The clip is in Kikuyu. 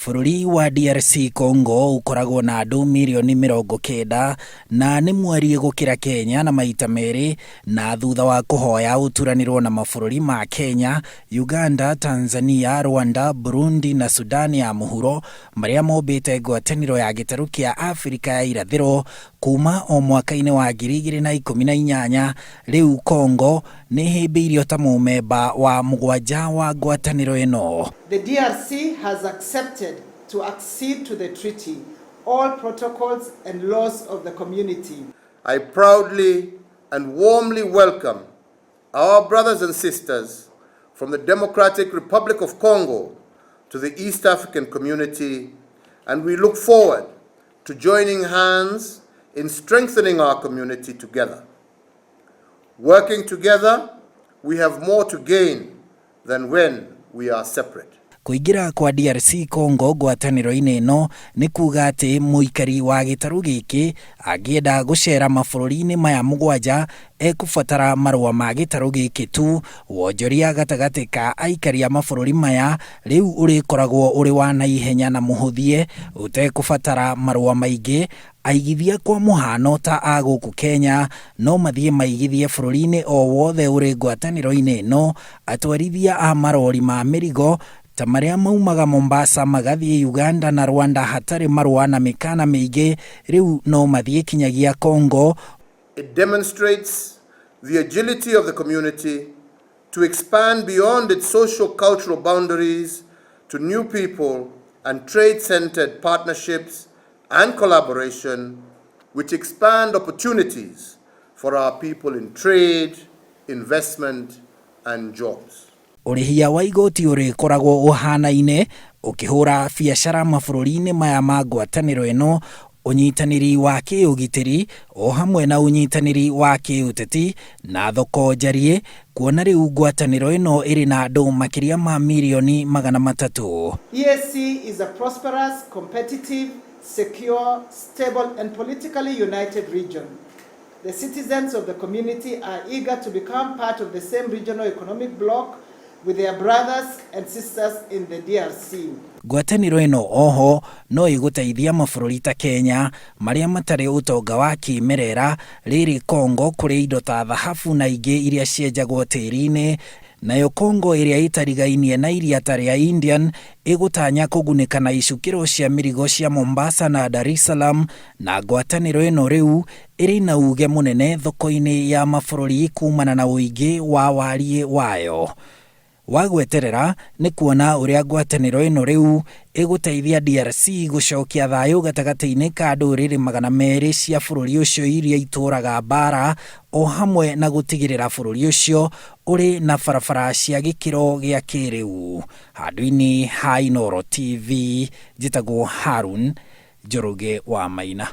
Bũrũri wa DRC Congo ũkoragwo na andũ mirioni 90 na nĩ mwariĩ gũkĩra Kenya na maita merĩ, na thutha wa kũhoya ũturanĩrwo na mabũrũri ma Kenya, Uganda, Tanzania, Rwanda, Burundi na Sudan ya Mũhuro marĩa mombĩte ngwatanĩro ya gĩtarũ kĩa Abirika ya Irathĩro kuma o mwaka-inĩ wa 2018, rĩu Congo nĩ ĩhĩmbĩirio ta mũmemba wa mũgwanja wa ngwatanĩro ĩno. The DRC has accepted to accede to the treaty, all protocols and laws of the community. I proudly and warmly welcome our brothers and sisters from the Democratic Republic of Congo to the East African community, and we look forward to joining hands in strengthening our community together. Working together, we have more to gain than when we are separate. Kũingĩra kwa DRC Congo ngwatanĩro-inĩ ĩno nĩ kuga atĩ mũikari wa gĩtarũ gĩkĩ angĩenda gũcera mabũrũri-inĩ maya mũgwanja ekũbatara marũa ma gĩtarũ gĩkĩ tu. Wonjoria gatagatĩ ka aikari a mabũrũri maya rĩu ũrĩkoragwo ũrĩ wa naihenya na mũhũthie ũtekũbatara marũa maingĩ. Aigithia kwa mũhano ta a gũkũ Kenya no mathiĩ maigithie bũrũri-inĩ o wothe ũrĩ ngwatanĩro-inĩ ĩno. Atwarithia a marori ma mĩrigo ta marĩa maumaga Mombasa magathiĩ Uganda na Rwanda hatarĩ marũa na mĩkana mĩingĩ rĩu no mathiĩ kinyagia Congo. It demonstrates the agility of the community to expand beyond its social cultural boundaries to new people and trade-centered partnerships and collaboration which expand opportunities for our people in trade, investment and jobs. Ũrĩhia wa igoti ũrĩkoragwo ũhanaine ũkĩhũra biacara mabũrũri-inĩ maya ma ngwatanĩro ĩno, ũnyitanĩri wa kĩũgitĩri o hamwe na ũnyitanĩri wa kĩũteti na thoko njariĩ, kuona rĩu ngwatanĩro ĩno ĩrĩ na andũ makĩria ma mirioni 300. EAC is a prosperous, competitive, secure, stable, and politically united region. The citizens of the community are eager to become part of the same regional economic bloc with their brothers and sisters in the DRC. Ngwatanĩro ĩno oho no ĩgũteithia mabũrũri ta Kenya marĩa matarĩ ũtonga wa kĩmerera, rĩrĩ Congo kũrĩ indo ta thahabu na ingĩ iria cienjagwo tĩri-inĩ, nayo Congo ĩrĩa ĩtarigainie na iria ta rĩa Indian ĩgũtanya kũgunĩka na icukĩro cia mĩrigo cia Mombasa na Dar es Salaam, na ngwatanĩro ĩno rĩu ĩrĩ na uge mũnene thoko-inĩ ya mabũrũri kumana na ũingĩ wa wariĩ wayo. Wa gweterera nĩ kuona ũrĩa ngwatanĩro ĩno rĩu ĩgũteithia DRC gũcokia thayũ gatagatĩ-inĩ ka ndũrĩrĩ 200 cia bũrũri ũcio iria itũraga mbara, o hamwe na gũtigĩrĩra bũrũri ũcio ũrĩ na barabara cia gĩkĩro gĩa kĩrĩu. Handũ-inĩ ha Inooro TV, njĩtagwo Harun Njoroge wa Maina.